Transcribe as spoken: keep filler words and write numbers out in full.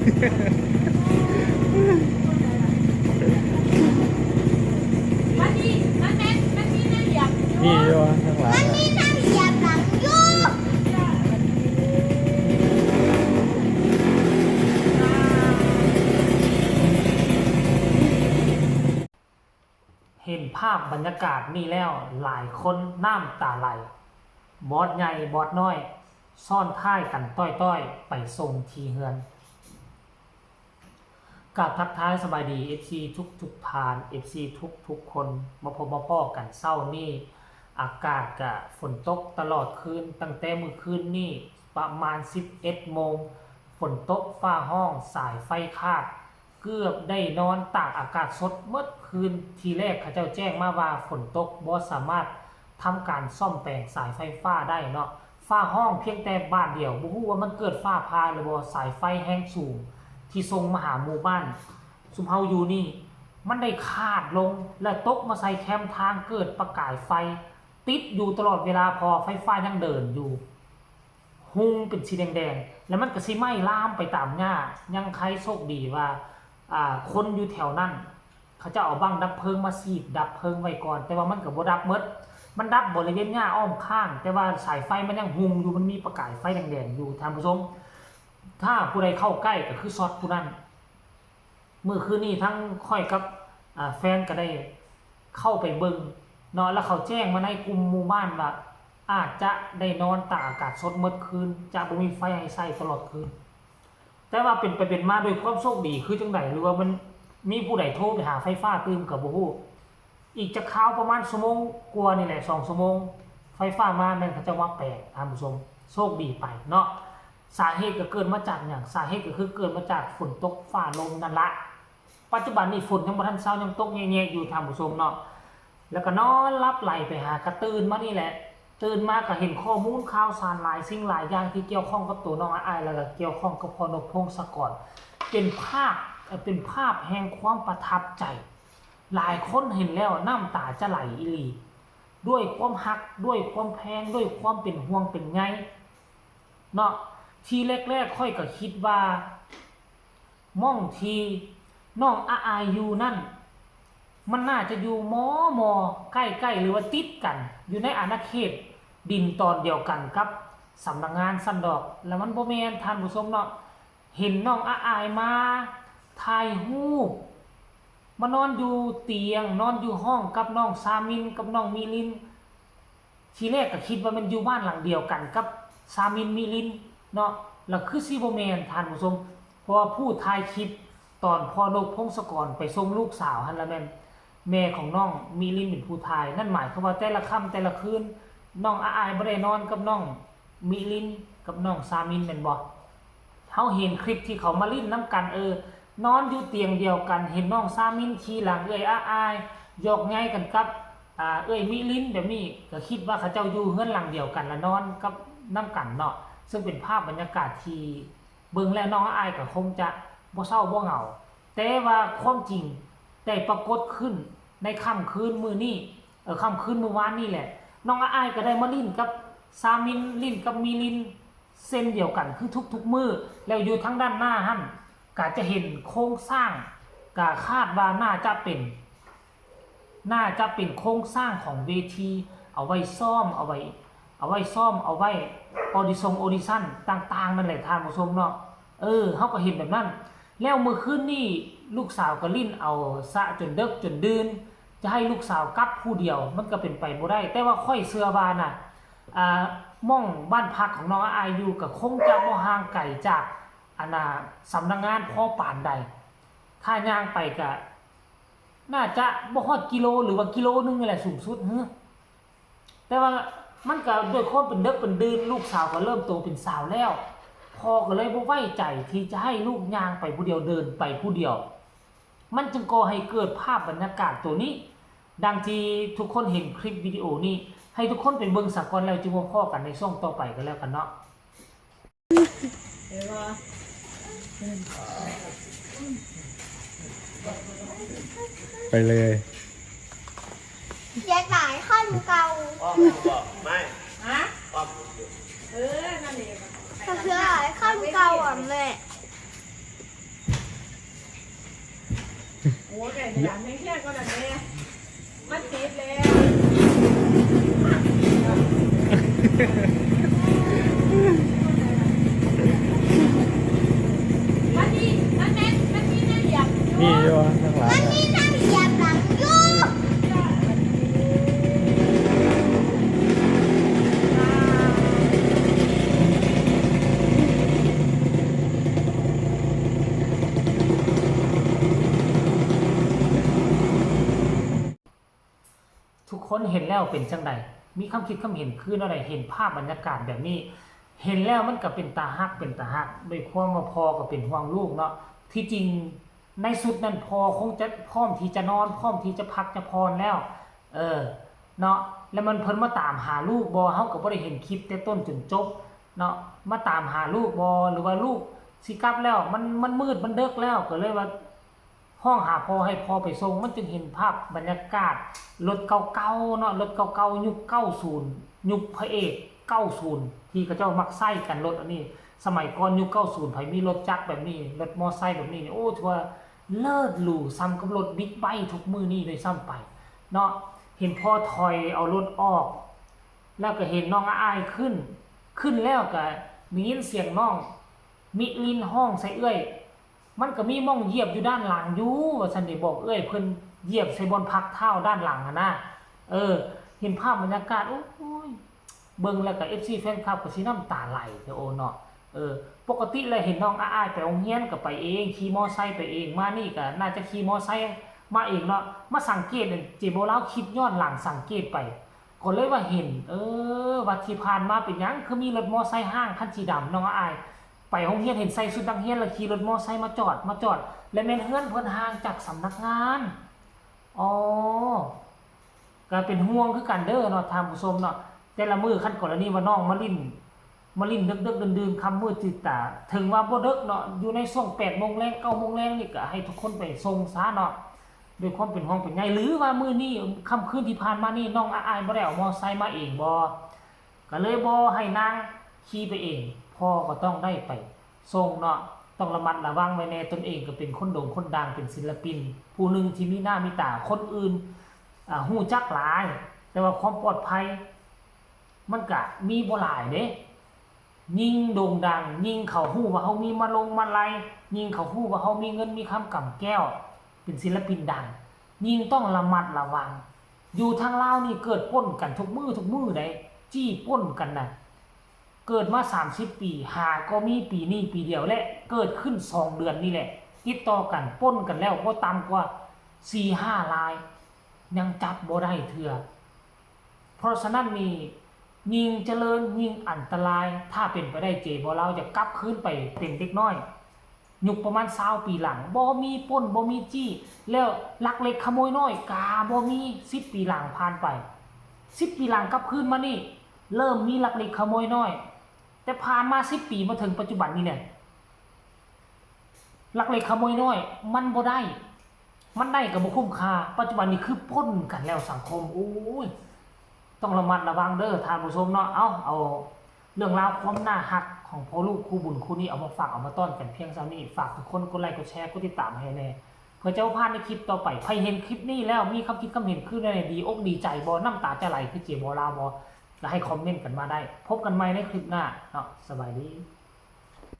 มันมีมันแม่นมันมีแนวเหยียบอยู่ นี่อยู่ข้างหลัง มันมีน้ำเหยียบหลังอยู่ เห็นภาพบรรยากาศนี่แล้วหลายคนน้ำตาไหล บอสใหญ่บอสน้อย ซ้อนท้ายกันต้อยๆ ไปส่งที่เฮือน กับทักทายสบายดี เอฟซี ทุกทุกๆท่าน เอฟซี ทุกทุกๆคน มาพบมาพ้อกันเช้านี้ อากาศกะฝนตกตลอดคืน ตั้งแต่มื้อคืนนี้ประมาณ สิบเอ็ดโมง ฝนตกฟ้าฮ้องสายไฟขาด เกือบได้นอนตากอากาศสดเมิดคืน ทีแรกเขาเจ้าแจ้งมาว่าฝนตกบ่สามารถทำการซ่อมแปลงสายไฟฟ้าได้เนาะ ฟ้าฮ้องเพียงแต่บาดเดียว บ่ฮู้ว่ามันเกิดฟ้าผ่าหรือบ่ สายไฟแฮงสูง ที่ส่งมาหาหมู่บ้าน ซุมเฮาอยู่นี่ มันได้ขาดลง และตกมาใส่แคมทาง เกิดประกายไฟ ติดอยู่ตลอดเวลา เพราะไฟฟ้ายังเดินอยู่ หุงเป็นสีแดงๆ แล้วมันก็สิไหม้ลามไปตามหญ้า ยังใครโชคดีว่า อ่า คนอยู่แถวนั้น เขาเจ้าเอาบั้งดับเพลิงมาฉีดดับเพลิงไว้ก่อน แต่ว่ามันก็บ่ดับหมด มันดับริเวณหญ้าอ้อมข้าง แต่ว่าสายไฟมันยังหุงอยู่ มันมีประกายไฟแดงๆ อยู่ ท่านผู้ชม ถ้าผู้ใดเข้าใกล้ก็คือช็อตผู้นั้น มื้อคืนนี้ทั้งข้อยกับ อ่า แฟนก็ได้เข้าไปเบิ่งเนาะ แล้วเขาแจ้งมาในกลุ่มหมู่บ้านว่า อาจจะได้นอนตากอากาศสดเมิดคืน จะบ่มีไฟให้ใช้ตลอดคืน แต่ว่าเป็นไปเป็นมาด้วยความโชคดีคือจั่งใด หรือว่ามันมีผู้ใดโทรไปหาไฟฟ้าตื่มก็บ่ฮู้ อีกจักคราวประมาณชั่วโมงกว่านี่แหละ สองชั่วโมง ไฟฟ้ามา แม่นเขาเจ้ามาแปลง ท่านผู้ชม โชคดีไปเนาะ สาเหตุก็เกิดมาจากหยัง สาเหตุก็คือเกิดมาจากฝนตกฟ้าลมนั่นละ ปัจจุบันนี้ฝนยังบ่ทันเซา ยังตกแย่ๆอยู่ ท่านผู้ชมเนาะ แล้วก็นอนหลับไหลไปหา ก็ตื่นมานี่แหละ ตื่นมาก็เห็นข้อมูลข่าวสารหลายสิ่งหลายอย่างที่เกี่ยวข้องกับตัวน้องอ้าย แล้วก็เกี่ยวข้องกับพ่อนกพงศกร เป็นภาพ เอ่อ เป็นภาพแห่งความประทับใจ หลายคนเห็นแล้วน้ำตาจะไหลอีหลี ด้วยความฮัก ด้วยความแพง ด้วยความเป็นห่วงเป็นใยเนาะ ทีแรกๆข้อยก็คิดว่า หม่องที่น้องอ้ายอยู่นั่น มันน่าจะอยู่มอมอใกล้ๆ หรือว่าติดกัน อยู่ในอาณาเขตดินตอนเดียวกันกับสำนักงานซั้นดอก แล้วมันบ่แม่น ท่านผู้ชมเนาะ เห็นน้องอ้ายมาถ่ายรูป มานอนอยู่เตียง นอนอยู่ห้องกับน้องซามินกับน้องมิลิน ทีแรกก็คิดว่ามันอยู่บ้านหลังเดียวกันกับซามินมิลินเนาะ แล้วคือสิบ่แม่น ท่านผู้ชม เพราะว่าผู้ถ่ายคลิปตอนพ่อนกพงศกรไปส่งลูกสาวหั่นละแม่นแม่ของน้องมิลินเป็นผู้ถ่าย นั่นหมายความว่าแต่ละค่ำแต่ละคืน น้องอ้ายบ่ได้นอนกับน้องมิลินกับน้องซามินแม่นบ่ เฮาเห็นคลิปที่เขามาลิ้นนำกัน เออ นอนอยู่เตียงเดียวกัน เห็นน้องซามินขี่หลังเอื้อยอ้าย หยอกใยกันกับ อ่า เอื้อยมิลินแบบนี้ ก็คิดว่าเขาเจ้าอยู่เฮือนหลังเดียวกัน และนอนกับนำกันเนาะ ซึ่งเป็นภาพบรรยากาศที่เบิ่งแล้วน้องอ้ายก็คงจะบ่เศร้าบ่เหงา แต่ว่าความจริงได้ปรากฏขึ้นในค่ำคืนมื้อนี้ เออ ค่ำคืนมื้อวานนี่แหละ น้องอ้ายก็ได้มาลิ้นกับซามิน ลิ้นกับมิลิน เช่นเดียวกันคือทุกๆมื้อ แล้วอยู่ทางด้านหน้าหั่น ก็จะเห็นโครงสร้าง ก็คาดว่าน่าจะเป็น น่าจะเป็นโครงสร้างของเวที เอาไว้ซ้อม เอาไว้ เอาไว้ซ้อม เอาไว้ออดิชงออดิชั่นต่างๆ นั่นแหละท่านผู้ชมเนาะ เออ เฮาก็เห็นแบบนั้น แล้วมื้อคืนนี้ลูกสาวก็ลิ้นเอาซะจนเดิกจนดื่น จะให้ลูกสาวกลับผู้เดียว มันก็เป็นไปบ่ได้ แต่ว่าข้อยเชื่อว่านะ อ่า หม่องบ้านพักของน้องอ้ายอยู่ก็คงจะบ่ห่างไกลจาก อันน่ะ สำนักงานพอปานใด ถ้าย่างไปก็น่าจะบ่ฮอดกิโล หรือว่ากิโลหนึ่งนี่แหละสูงสุด แต่ว่ามันก็ด้วยความเป็นเดิกเป็นดื่น ลูกสาวก็เริ่มโตเป็นสาวแล้ว พ่อก็เลยบ่ไว้ใจที่จะให้ลูกย่างไปผู้เดียว เดินไปผู้เดียว มันจึงก่อให้เกิดภาพบรรยากาศตัวนี้ ดังที่ทุกคนเห็นคลิปวิดีโอนี้ ให้ทุกคนไปเบิ่งซะก่อน แล้วจึงมาพ้อกันในช่วงต่อไปกันแล้วกันเนาะ ไปเลย อยากหลายขั้นเก่า อ้อมอยู่บ่ไม่ ฮะ อ้อมอยู่ เออ นั่นเอง ก็คือหลายขั้นเก่าอ่ะแม่ เ อย่างในเที่ยงก็แบบนี้มันติดแล้ว มันมีมันแม่นมันมีแม่เหลี่ยมอยู่ มีอยู่ข้างหลัง มันมีแม่เหลี่ยมหลังอยู่ ทุกคนเห็นแล้วเป็นจั่งใด มีความคิดความเห็นคือแนวใด เห็นภาพบรรยากาศแบบนี้ เห็นแล้วมันก็เป็นตาฮักเป็นตาฮัก ด้วยความว่าพ่อก็เป็นห่วงลูกเนาะ ที่จริงในสุดนั้นพ่อคงจะพร้อมที่จะนอน พร้อมที่จะพักจะผ่อนแล้ว เออ เนาะ แล้วมันเพิ่นมาตามหาลูกบ่ เฮาก็บ่ได้เห็นคลิปแต่ต้นจนจบเนาะ มาตามหาลูกบ่ หรือว่าลูกสิกลับแล้ว มัน มันมืดมันดึกแล้ว ก็เลยว่า ฮ้องหาพ่อให้พ่อไปส่ง มันจึงเห็นภาพบรรยากาศรถเก่าๆเนาะ รถเก่าๆยุคเก้าศูนย์ ยุคพระเอกเก้าศูนย์ ที่เขาเจ้ามักใช้กันรถอันนี้ สมัยก่อนยุคเก้าศูนย์ ไผมีรถจักรแบบนี้ รถมอไซค์แบบนี้นี่ โอ้ ถือว่าเลิศหรูส่ำกับรถบิ๊กไบค์ทุกมื้อนี้ด้วยซ้ำไปเนาะ เห็นพ่อถอยเอารถออก แล้วก็เห็นน้องอ้ายขึ้น ขึ้นแล้วก็ได้ยินเสียงน้องมิลินฮ้องใส่เอื้อย มันก็มีหม่องเหยียบอยู่ด้านหลังอยู่ ว่าซั่นเด้ บอกเอื้อยเพิ่นเหยียบใส่บ่อนพักเท้าด้านหลังหั้นนะ เออ เห็นภาพบรรยากาศ โอ้ย เบิ่งแล้วก็ เอฟซี แฟนคลับก็สิน้ำตาไหลแท้โอเนาะ เออ ปกติแล้วเห็นน้องอ้ายไปโรงเรียนก็ไปเอง ขี่มอไซค์ไปเอง มานี่ก็น่าจะขี่มอไซค์มาเองเนาะ มาสังเกตเนี่ย เจ๊บ่าวลาวคิดย้อนหลังสังเกตไป ก็เลยว่าเห็น เออ ว่าที่ผ่านมาเป็นหยังคือมีรถมอไซค์ห้างคันสีดำ น้องอ้ายไปโรงเรียนเห็นใส่ชุดนักเรียนแล้วขี่รถมอไซค์มาจอด มาจอด และแม่นเฮือนเพิ่นห่างจากสำนักงาน อ๋อ ก็เป็นห่วงคือกันเด้อเนาะท่านผู้ชมเนาะ แต่ละมื้อคันกรณีว่าน้องมาเล่น มาเล่นดึกๆดื่นๆค่ำมืดตื่นตา ถึงว่าบ่ดึกเนาะ อยู่ในช่วงแปดโมงแลง เก้าโมงแลงนี่ก็ให้ทุกคนไปส่งซะเนาะ ด้วยความเป็นห่วงเป็นใย หรือว่ามื้อนี้ ค่ำคืนที่ผ่านมานี่น้องอ้ายบ่ได้เอามอไซค์มาเองบ่ ก็เลยบ่ให้นางขี่ไปเอง พ่อก็ต้องได้ไปส่งเนาะ ต้องระมัดระวังไว้แน่ ตนเองก็เป็นคนโด่งคนดัง เป็นศิลปิน ผู้หนึ่งที่มีหน้ามีตา คนอื่น อ่า ฮู้จักหลาย แต่ว่าความปลอดภัย มันก็มีบ่หลายเด้ ยิ่งโด่งดัง ยิ่งเขาฮู้ว่าเฮามีมาลงมาลัย ยิ่งเขาฮู้ว่าเฮามีเงินมีคำกำแก้ว เป็นศิลปินดัง ยิ่งต้องระมัดระวัง อยู่ทางลาวนี่เกิดปล้นกันทุกมื้อทุกมื้อเด้ จี้ปล้นกันน่ะ เกิดมาสามสิบปี หาก็มีปีนี้ปีเดียว และเกิดขึ้นสองเดือนนี่แหละ ติดต่อกันปล้นกันแล้วบ่ต่ำกว่าสี่ห้าราย ยังจับบ่ได้เทื่อ เพราะฉะนั้นนี่ ยิ่งเจริญยิ่งอันตราย ถ้าเป็นไปได้เจ๊บ่าวลาวจะกลับคืนไปเป็นเด็กน้อย ยุคประมาณซาวปีหลัง บ่มีปล้น บ่มีจี้ แล้วลักเล็กขโมยน้อย กาบ่มี สิบปีหลังผ่านไป สิบปีหลังกลับคืนมานี่ เริ่มมีลักเล็กขโมยน้อย แต่ผ่านมาสิบปีมาถึงปัจจุบันนี่เนี่ย ลักเล็กขโมยน้อย มันบ่ได้ มันได้ก็บ่คุ้มค่า ปัจจุบันนี้คือปล้นกันแล้วสังคม โอ้ย ต้องระมัดระวังเด้อท่านผู้ชมเนาะ เอา เอาเรื่องราวความน่าฮักของพ่อลูกคู่บุญคู่นี้เอามาฝากเอามาต้อนกันเพียงเท่านี้ ฝากทุกคนกดไลค์กดแชร์กดติดตามให้แน่ เพื่อจะบ่พลาดในคลิปต่อไป ใครเห็นคลิปนี้แล้วมีความคิดความเห็นคือแนวใด ดีอกดีใจบ่ น้ำตาจะไหลคือเจ๊บ่าวลาวบ่ ก็ให้คอมเมนต์กันมาได้ พบกันใหม่ในคลิปหน้าเนาะ สบายดี